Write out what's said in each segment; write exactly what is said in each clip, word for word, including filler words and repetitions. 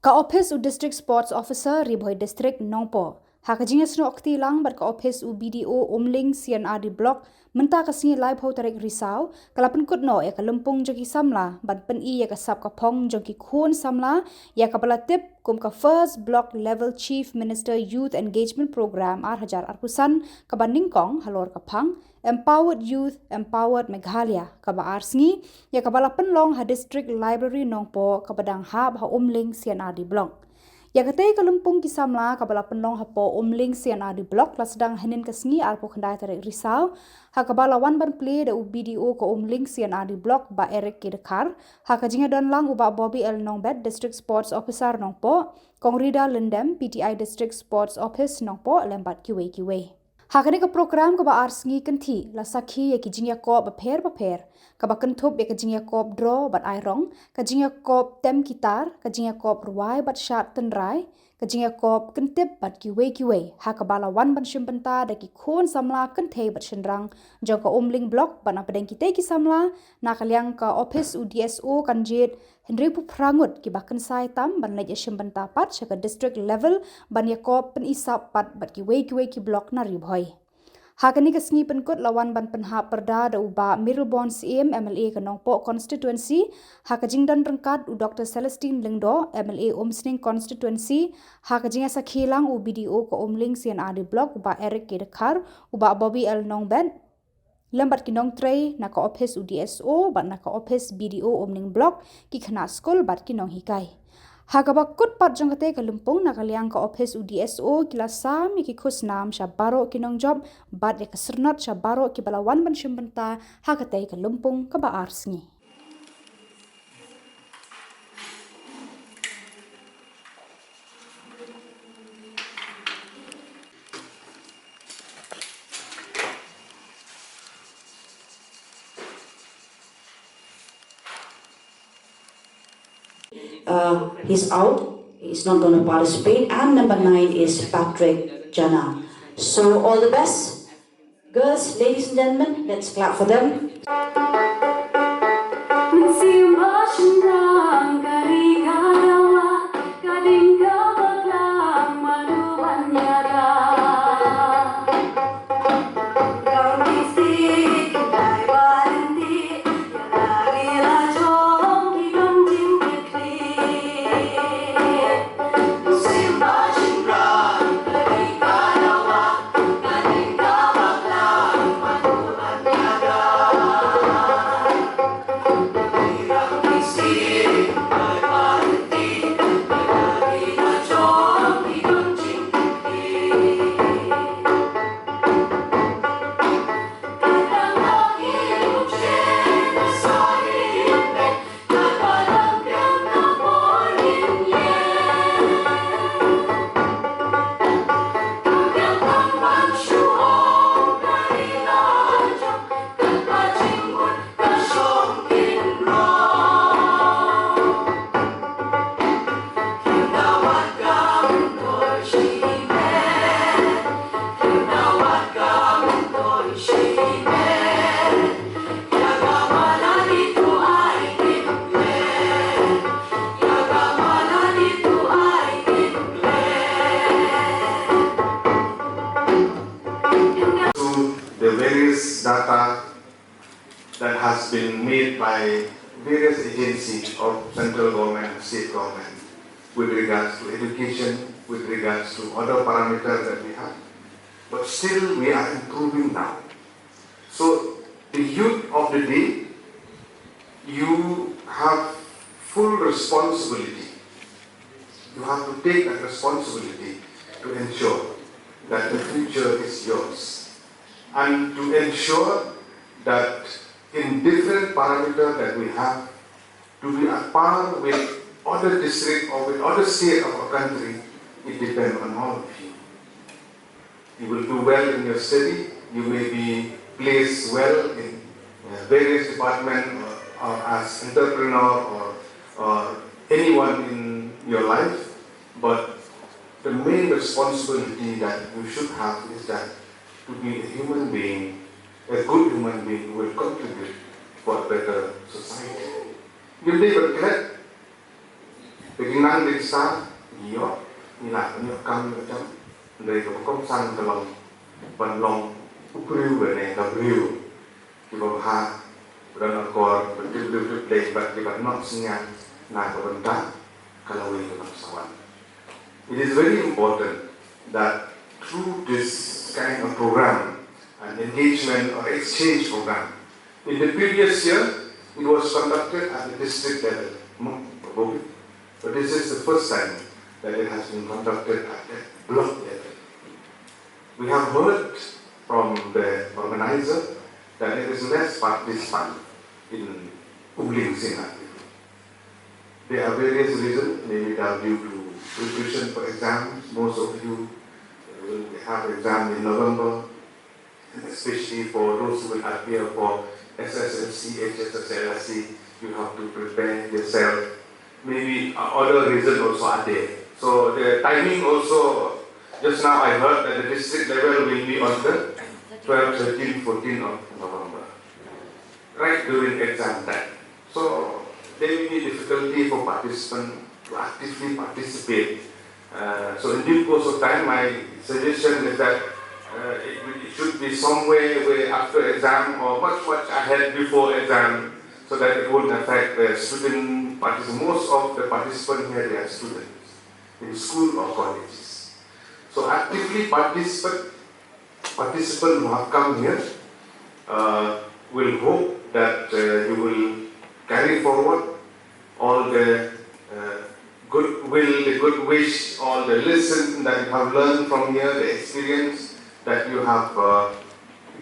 Ka ophis u District Sports Officer, Ri Bhoi District, Nongpoh, ha ka jingïasnoh kti lang bad ka ophis u B D O Umling C and R D Block, mynta ka sngi laiphew tarik Risaw, ka la pynkut noh ïa ka lympung jong ki samla ban pyni ïa ka sap ka phong jong ki khun samla, ïa kaba la tip kum ka First Block Level Chief Minister Youth Engagement Programme ar hajar arphew san, kaba nyngkong halor ka phang Empowered Youth, Empowered Meghalaya, kaba ar sngi, ïa kaba la pynlong ha District Library Nongpoh, kaba dang hap ha Umling C and R D Block. Ïa katei ka lympung ki samla kaba la pynlong hapoh Umling C and R D Block la sdang hynnin ka sngi, arphew khyndai tarik Risaw, ha kaba la wan ban plie da u B D O ka Umling C and R D Block, Bah Eric K Dkhar, ha ka jingïadon lang u Bah Bobby L Nongbet, District Sports Officer Nongpoh, Kong Rida Lyngdoh, P T I District Sports Office Nongpoh, lem bad kiwei kiwei. Ha kane ka program kaba ar sngi kynthih la sakhi ïa ki jingïakop bapher bapher, kaba kynthup ïa ka jingïakop draw bad ai rong, ka jingïakop tem kitar, ka jingïakop rwai bad shad tynrai, ka jingïakop kyntip bad kiwei kiwei, ha kaba la wan ban shim bynta da ki khun samla kynthei bad shynrang jong ka Umling Block, bad napdeng kitei ki samla, na ka liang ka ophis u D S O kan jied hynriewphew phra ngut kiba kynsai tam ban leit ïashim bynta pat sha ka district level ban ïakop pyni sap pat bad kiwei kiwei ki block na Ri Bhoi. Ha kane ka sngi pynkut la wan ban pynhap pyrda da u Bah Mayralborn Syiem, M L A ka Nongpoh Constituency, ha ka jingdon ryngkat u Doctor Celestine Lyngdoh, M L A Umsning Constituency, ha ka jingïasakhi lang u B D O ka Umling C and R D Block, u Bah Eric K Dkhar, u Bah Bobby L Nongbet, lem bad ki nongtrei na ka ophis u D S O bad na ka ophis B D O Umling Block, ki khynnah skul bad ki nonghikai. Ha kaba kut pat jong katei ka lympung, na ka liang ka ophis u D S O ki la sam ïa ki khusnam sha baroh ki nongjop bad ïa ka syrnod sha baroh kiba la wan ban shim bynta ha katei ka lympung kaba ar sngi. Uh, he's out. He's not going to participate. And number nine is Patrick Jana. So all the best. Girls, ladies and gentlemen, let's clap for them. To the various data that has been made by various agencies of central government and state government with regards to education, with regards to other parameters that we have. But still, we are improving now. So, the youth of the day, you have full responsibility. You have to take that responsibility to ensure that the future is yours and to ensure that in different parameter that we have, to be at par with other district or with other state of our country, it depends on all of you. You will do well in your study. You may be placed well in uh, various department or, or as entrepreneur or, or anyone in your life. But the main responsibility that you should have is that to be a human being, a good human being who will contribute for a better society. Ngim dei ban klet Ka jingnang dei sa, ïoh, ngi lah ban ïoh kam ïoh jam, hynrei kaba kongsan ka long ban long u briew lane ka briew kiba bha, ba don akor, ba tip tip tip lei, bad kiba noh synñiang na ka bynta ka lawei ka bynta sa wan. It is very important that through this kind of program, an engagement or exchange program, in the previous year, it was conducted at the district level. Hmm, but this is the first time that it has been conducted at the block level. We have heard from the organizer that there is less participant in Umling Singha. There are various reasons, maybe they are due to preparation for exams. Most of you will have exam in November, and especially for those who will appear for S S L C, H S S L C, you have to prepare yourself. Maybe uh, other reasons also are there. So the timing also, just now I heard that the district level will be on the twelve, thirteen, fourteen of November, right during exam time. So there may be difficulty for participants to actively participate. Uh, so in due course of time, my suggestion is that uh, it, it should be somewhere where after exam or much, much ahead before exam, so that it won't affect the student participants. Most of the participants here, they are students in school or colleges. So actively participate participants who have come here uh, will hope that uh, you will carry forward all the uh, goodwill, the good wish, all the lesson that you have learned from here, the experience that you have uh,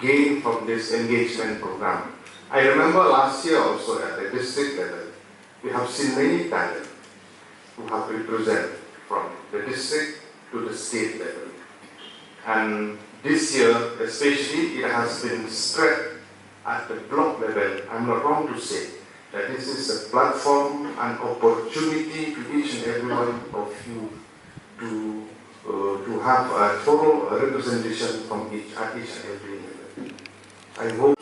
gained from this engagement program. I remember last year also at the district level, we have seen many talents who have represented from the district to the state level. And this year, especially, it has been spread at the block level. I'm not wrong to say that this is a platform, an opportunity to each and every one of you to uh, to have a thorough representation from each at each and every level. I hope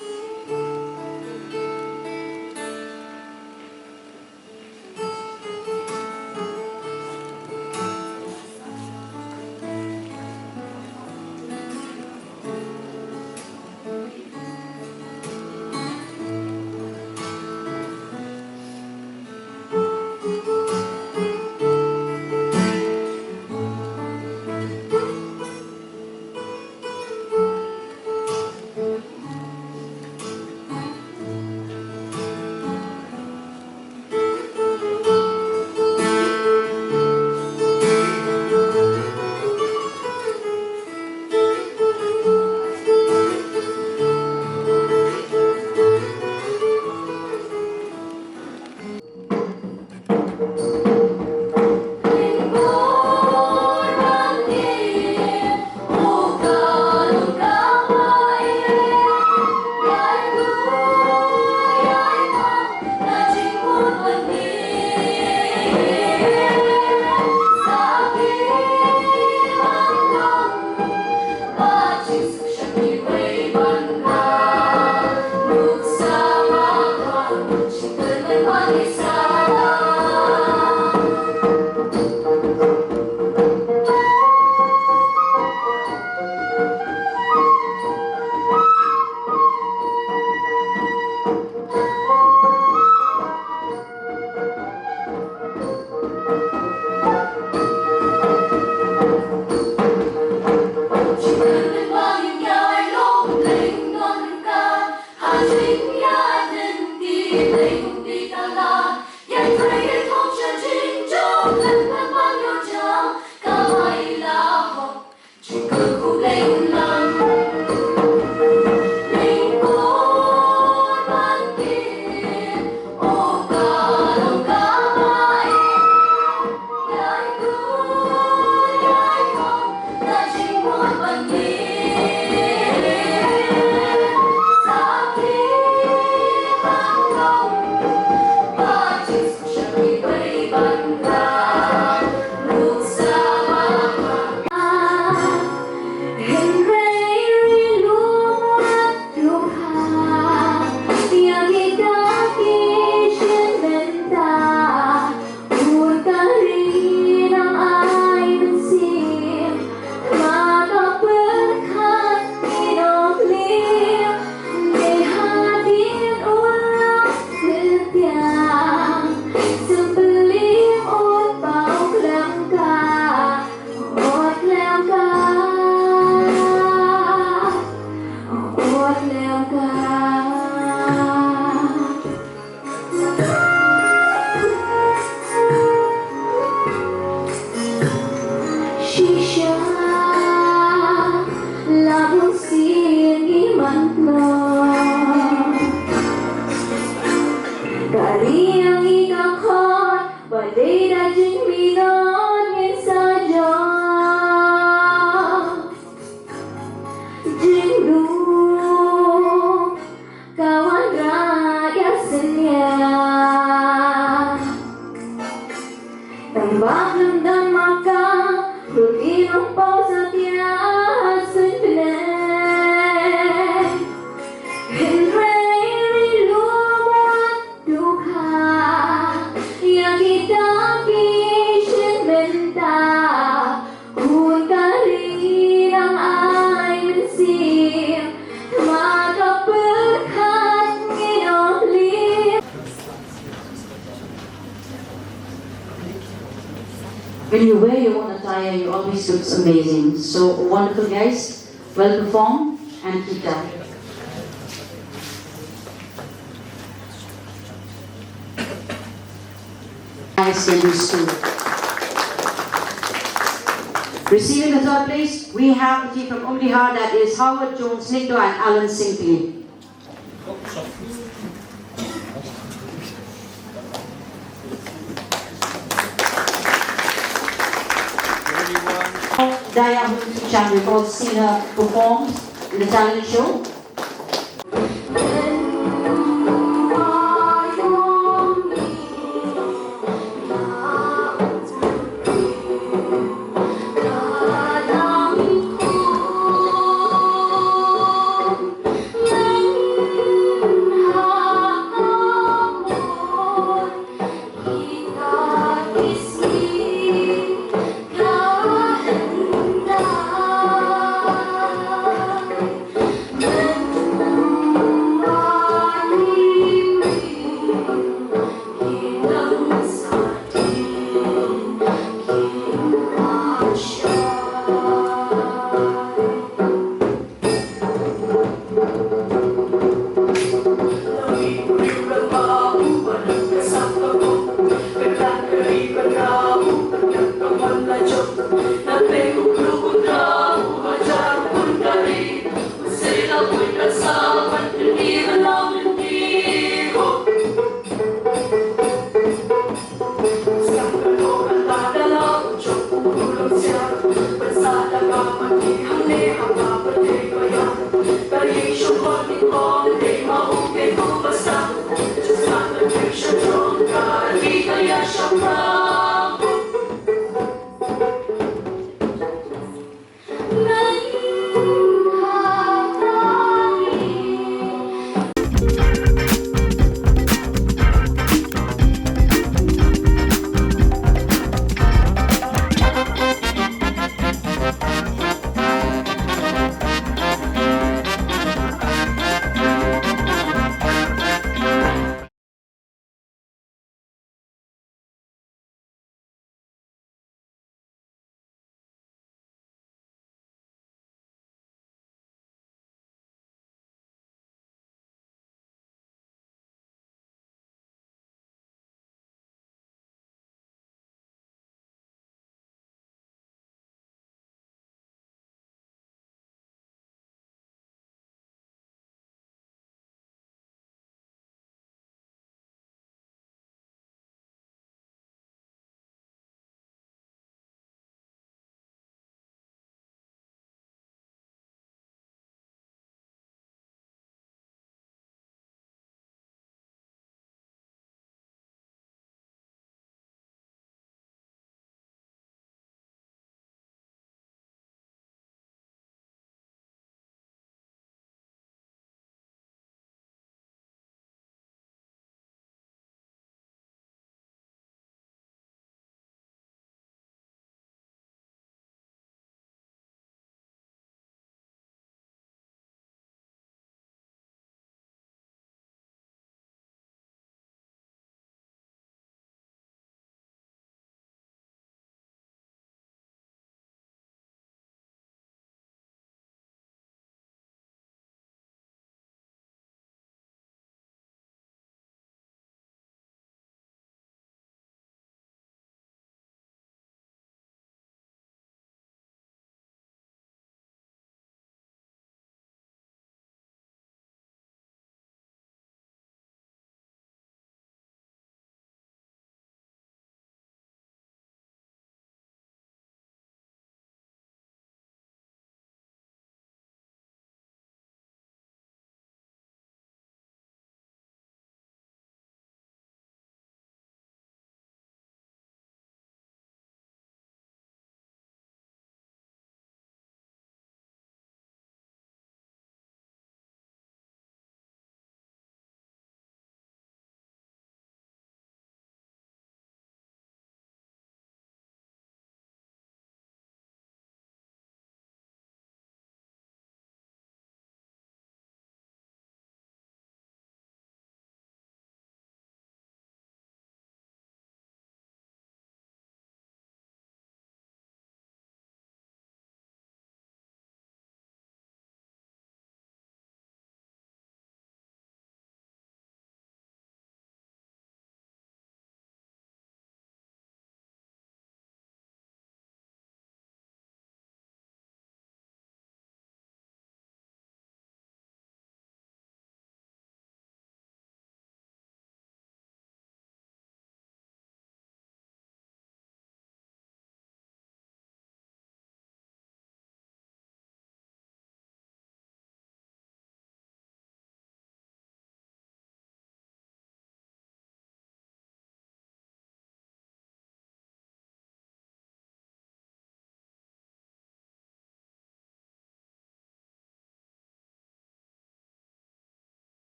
Pau satia sun tneng. Hynrei ri lum wat dukha. Ïa kita ki shin mynta. Khun ka ri nang ai mynsiem. Tma ka pyrkhat ngin ym lim. When you wear your own attire, you always look amazing. So wonderful, guys. Well performed and keep it up. Nice, and you too. Receiving the third place, we have the team from Umdihar, that is Howard Jones Nikdo and Alan Singh Lee. Daya Hun Chan, we've all seen her perform in the talent show.